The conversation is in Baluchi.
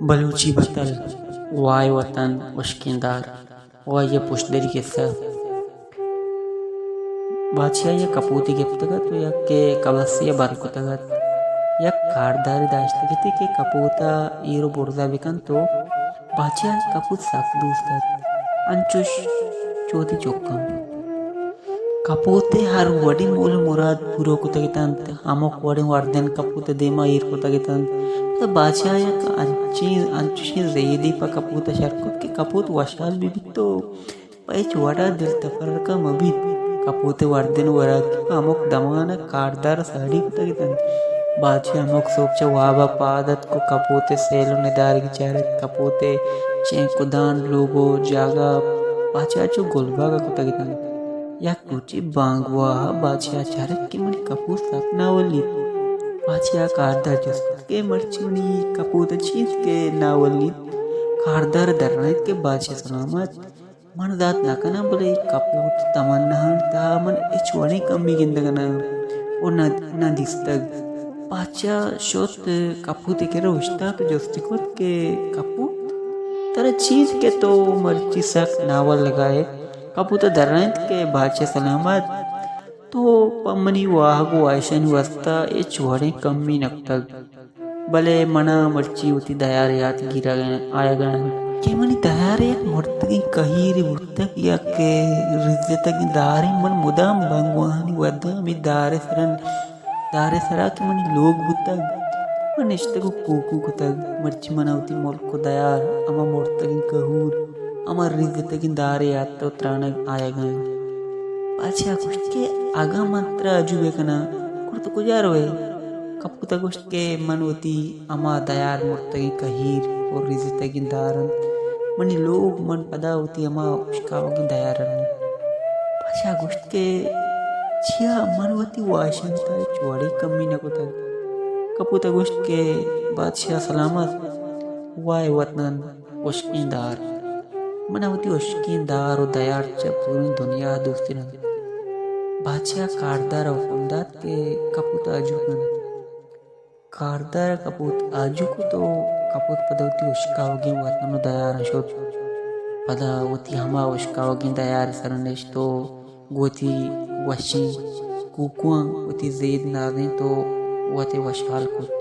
بلوچی بتل، وائے وطن، اشکیں دار، و آئی ءِ پشدری کسہ۔ بادشاہ یک کپوتے گپتگ ات و یک کبسے ءَ بر کتگ ات۔ یک کاردارے داشتگ اتی کہ کپوت ءَ ایر و برزا بکنت و بادشاہ ءَ کپوت سک دوست ات، انچوش چو وتی چکاں۔ کپوت ءِ ہر وڑیں مول و مراد پورو کتگ اتنت، ہمک وڑیں وردن کپوت ءِ دیما ایر کتگ اتنت۔ پدا بادشاہ یک انچیں، انچوشیں زیدے پہ کپوت ءَ شر کت کہ کپوت وشحال بہ بیت و پہ ہچ وڑا دل تفرقہ مہ بیت۔ کپوت ءِ وردن و وراکی پہ ہمک دمان ءَ کاردار ءَ ساڑی کتگ اتنت۔ بادشاہ ہمک سہب چہ واب ءَ پاد اتک و کپوت ءِ سیل و ندارگی چارت۔ کپوت ءِ چینکدان، لوگ و جاگہ بادشاہ ءَ چو گلباگ ءَ کتگ اتنت۔ یک روچے بانگواہ ءَ بادشاہ ءَ چارت کہ منی کپوت سک ناولیت۔ بادشاہ ءَ کاردار جست کت کہ مرچی منی کپوت ءَ چیت کہ ناولیت؟ کاردار ءَ درائینت کہ بادشاہ سلامت، من زات نہ کناں، بلے اے کپوت ءِ تمناہانی تہا من ہچ وڑیں کمی گندگ ءَ نہ آں و نہ، نہ دیستگ۔ بادشاہ شت کپوت ءِ کرا اوشتات و جستی کت کہ کپوت، ترا چیت کہ تو مرچی سک ناولگا ئے؟ کپوت ءَ درائینت کہ بادشاہ سلامت، تو پہ منی واہگ و واہشانی واستا ہچ وڑیں کمی نہ کتگ۔ بلے من ءَ مرچی وتی دیار یات گیرگ ءَ آیگ ءَ انت کہ منی دیار یک مرتگیں کہیرے بوتگ، یک رزتگیں دارے۔ من مدام بانگواہانی وھد ءَ ہمے دار ءِ سرا، دار ءِ سرا کہ منی لوگ بوتگ، من نشتگ و کوکو کتگ۔ مرچی من ءَ وتی ملک و دیار، ہما مرتگیں کہور، ہما رزتگیں دار ءِ یات ءَ ترانگ آیگ ءَ انت۔ بادشاہ گوشت کہ اگاں من ترا آجو بہ کناں، گڑا تو کجا روئے؟ کپوت ءَ گوشت کہ من وتی ہما دیار مرتگیں کہیر و رزتگیں دار انت۔ منی لوگ، من پدا وتی ہما اشکاوگیں دیار ءَ رواں۔ بادشاہ گوشت کہ چیا من وتی واہشانی تہا ہچ وڑیں کمی نہ کتگ؟ کپوت ءَ گوشت کہ بادشاہ سلامت، وائے وطن، ہشکیں دار۔ من ءَ وتی ہشکیں دار و دیار چہ پوریں دنیا ءَ دوستر انت۔ بادشاہ کاردار ءَ حکم دات کہ کپوت ءَ آجو کنت۔ کاردار ءَ کپوت آجو کت و کپوت پدا وتی ہشکاوگیں وطن و دیاراں شت۔ پدا وتی ہما ہشکاوگیں دیار ءِ سرا نشت و گوں وتی وشیں کوکواں وتی زید نازینت و وت ءَ وشحال کت۔